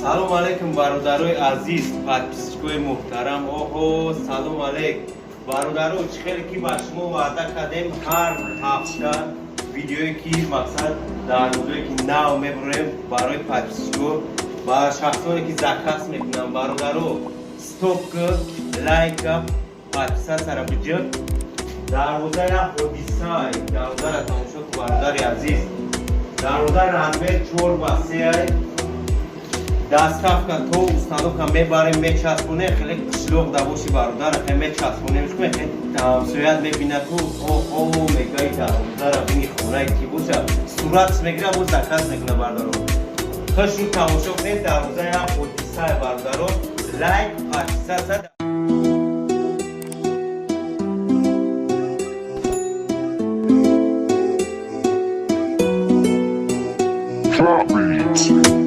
Салом алейкум, бародарои азиз, подписчикои муҳтарам. Оҳо, салом алейк, бародаро. Чӣ хеле ки ба шумо ваъда кардем, ҳар ҳафта видеое ки мақсад дар рӯзое ки нав мебурем барои подписчико ва шахсоне ки заказ мекунанд. Бародаро, стоп, лайка, подписаться биҷир. Дарвоза як ҳодиса, дарвозаро тамошо кун, бародари азиз. Дарвоза размер 4 ба 3, доставка то установка мебарем, мечаспонем. Хеле қишлоқ да боши, бародар, хе мечаспонем, хе ҳамсоят мебинад, ту оҳо мегаи, дарвозара бини, хонаи ки боша, суратш мегира, боз заказ мекуна. Бародаро, хушрӯ тамошо кунед, дарвоза як ҳодисае. Бародаро, лайк, подписаться. Drop beats.